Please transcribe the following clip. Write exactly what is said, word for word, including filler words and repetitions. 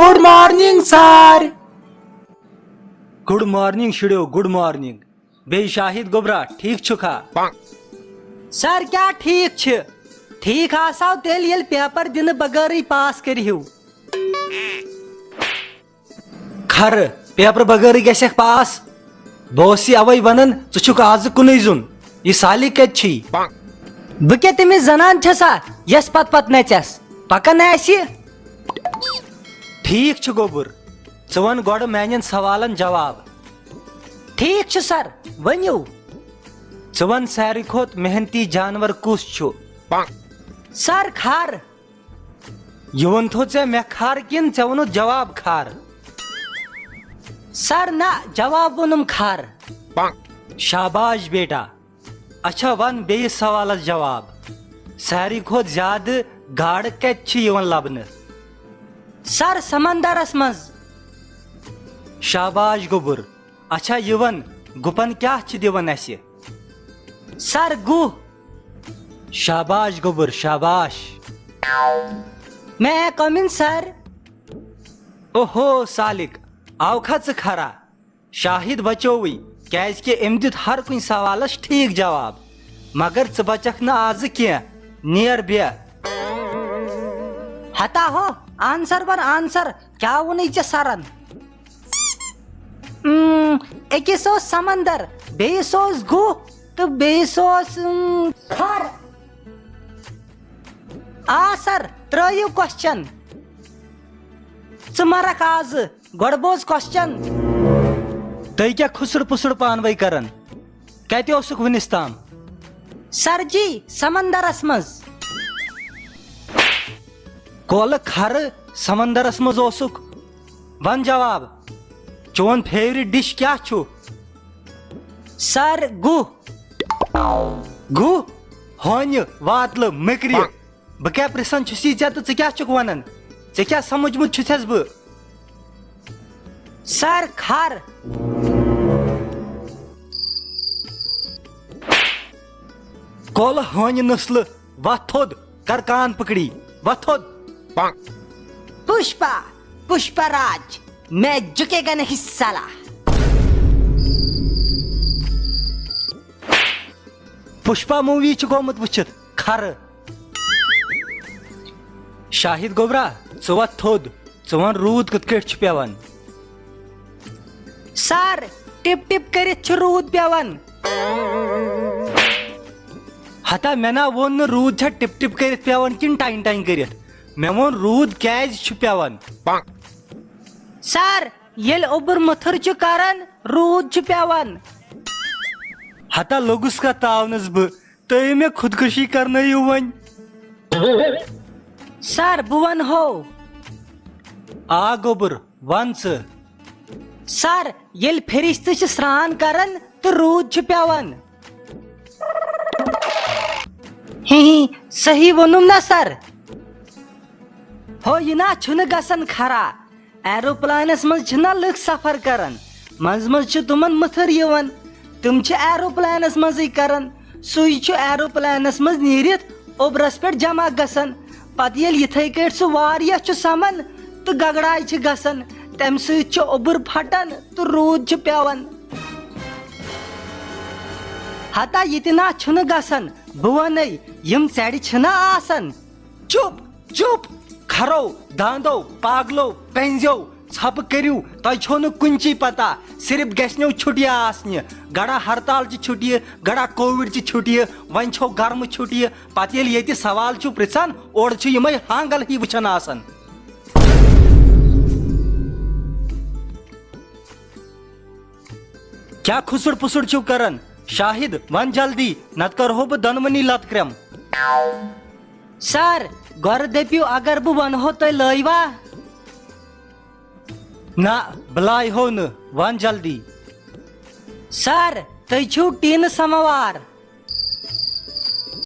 Good morning sir. Good morning شُرٮ۪و، good morning. بیٚیہِ شاہد گوٚبرا، ٹھیٖک چھُکھا؟ سر، کیٛاہ ٹھیٖک چھِ؟ ٹھیٖک آسہو تیٚلہِ، ییٚلہِ پیپر دِنہٕ بغٲرٕے پاس کٔرِہِو۔ کھرٕ، پیپر بغٲرٕے گژھکھ پاس؟ بہٕ اوسُے اوے ونان، ژٕ چھُکھ آزٕ کُنُے زوٚن۔ یہِ سالِک کتہِ چھُے؟ بہٕ کیٛاہ تٔمِس زنان چھسا، یس پتہٕ پتہٕ نژٮ۪س؟ پکان آسہِ۔ ٹھیٖک چھُ گوٚبُر، ژٕ ون گۄڈٕ میانٮ۪ن سوالن جواب۔ ٹھیٖک چھُ سر، ؤنِو۔ ژٕ ون ساروٕے کھۄتہٕ محنتی جانور کُس چھُ؟ سر، کھر۔ یہِ ووٚنتھو ژےٚ مےٚ کھر کِنہٕ ژےٚ ووٚنُتھ جواب کھر؟ سر، نہ، جواب ووٚنُم کھر۔ شاباش بیٹا۔ اچھا، ون بیٚیِس سوالس جواب۔ ساروٕے کھۄتہٕ زیادٕ گاڈٕ کتہِ چھِ یِوان لبنہٕ؟ سر، سمندرس منٛز۔ شاباش گوٚبُر۔ اچھا، یہِ ون، گُپن کیٛاہ چھِ دِوان اسہِ؟ سر، گُہہ۔ شاباش گوٚبُر، شاباش۔ May I come in sir؟ اوہو سالِک، آوکھا ژٕ کھرا؟ شاہد بچووٕے، کیازِ کہِ أمۍ دیُت ہر کُنہِ سوالس ٹھیٖک جواب۔ مگر ژٕ بچکھ نہٕ آزٕ کینٛہہ، نیر بیٚہہ۔ ہتا ہو، answer ون answer، کیٛاہ ووٚنُے ژےٚ سرن؟ اۭں، أکِس اوس سمندر، بیٚیِس اوس گُہہ تہٕ بیٚیِس اوس، اۭں، کھر۔ آ سر، ترٲیِو question۔ ژٕ مرکھ آزٕ، گۄڈٕ بوز question۔ تُہۍ کیٛاہ کھُسُر پُسُر پانہٕ ؤنۍ کران؟ کتہِ اوسُکھ وُنِس تام؟ سر جی، سمندرس منٛز۔ کولہٕ کھرٕ سمندرس منٛز اوسُکھ؟ ون جواب، چون favourite dish کیٛاہ چھُ؟ سر، گُہہ۔ گُہہ؟ ہونہِ، واتلہٕ، مِکرِ۔ بہٕ کیٛاہ پرژھان چھُسی ژےٚ تہٕ ژٕ کیٛاہ چھُکھ ونان؟ ژےٚ کیٛاہ سمجھمُت چھُتھس بہٕ؟ سر، کھر۔ کولہٕ ہونہِ نسلہٕ، وۄتھ تھوٚد، کر کان پکڑی، وۄتھ تھوٚد۔ پُشپا، پُشپا راج، میں جھکے گا نہیں سالا۔ پُشپا movie چھُ گوٚمُت وٕچھِتھ کھرٕ۔ شاہد گوٚبرا، ژٕ وۄتھ تھوٚد، ژٕ وَن روٗد کِتھ کٲٹھۍ چھُ پٮ۪وان؟ سر، ٹِپ ٹِپ کٔرِتھ چھُ روٗد پٮ۪وان۔ ہتا مےٚ نا ووٚن نہٕ روٗد چھا ٹِپ ٹِپ کٔرِتھ پٮ۪وان کِنہٕ ٹاین ٹاین کٔرِتھ، مےٚ ووٚن روٗد کیٛازِ چھُ پٮ۪وان۔ سر، ییٚلہِ اوٚبُر مُتھُر چھُ کران، روٗد چھُ پٮ۪وان۔ ہتا لوٚگُس کتھ تاونس بہٕ، تُہۍ مےٚ خودکشی کرنٲیِو وۄنۍ۔ سر، بہٕ ونہو۔ آ گوٚبُر، ون ژٕ۔ سر، ییٚلہِ فرشتہٕ چھِ سرٛان کران تہٕ روٗد چھُ پٮ۪وان۔ ہی ہی، صحیح ووٚنُم نا سر؟ ہو، یہِ نا چھُنہٕ گژھان خرا۔ ایروپلینس منٛز چھِنہ لُکھ سفر کران، منٛزٕ منٛزٕ چھِ تِمن مُتھٕر یِوان، تِم چھِ ایروپلینس منٛزٕے کران۔ سُے چھُ ایروپلینس منٛز نیٖرِتھ اوٚبرس پٮ۪ٹھ جمع گژھان۔ پتہٕ ییٚلہِ یِتھے کٲٹھۍ سُہ واریاہ چھُ سمان تہٕ گگڑاے چھِ گژھان، تمہِ سۭتۍ چھُ اوٚبُر پھٹان تہٕ روٗد چھُ پٮ۪وان۔ ہتا یہِ تہِ نا چھُنہٕ گژھان، بہٕ ونے، یِم ژرِ چھِنہ آسان۔ چُپ، چُپ! کھرو، داندو، پاگلو، پنزیو، ژھپہٕ کٔرِو، تۄہہِ چھو نہٕ کُنچی پتہ، صرف گژھنو چھُٹیہِ آسنہِ، گڑا ہڑتال چہِ چھُٹیہِ، گڑا کووِڈ چہِ چھُٹیہِ، وۄنۍ چھو گرمہٕ چھُٹیہِ، پتہٕ ییٚلہِ ییٚتہِ سوال چھِو پرژھان، اورٕ چھِ یِمے ہانگل ہی وٕچھان آسان۔ کیٛاہ کھُسُر پُسُر چھِو کران؟ شاہد، ون جلدی، نتہٕ کرہو بہٕ دۄنوٕنی لتہٕ کرٛٮ۪م۔ سر، گۄڈٕ دٔپِو، اگر بہٕ ونہو، تُہۍ لٲیوا؟ نہ، بہٕ لایہو نہٕ، ون جلدی۔ سر، تُہۍ چھِو ٹیٖنہٕ سماوار۔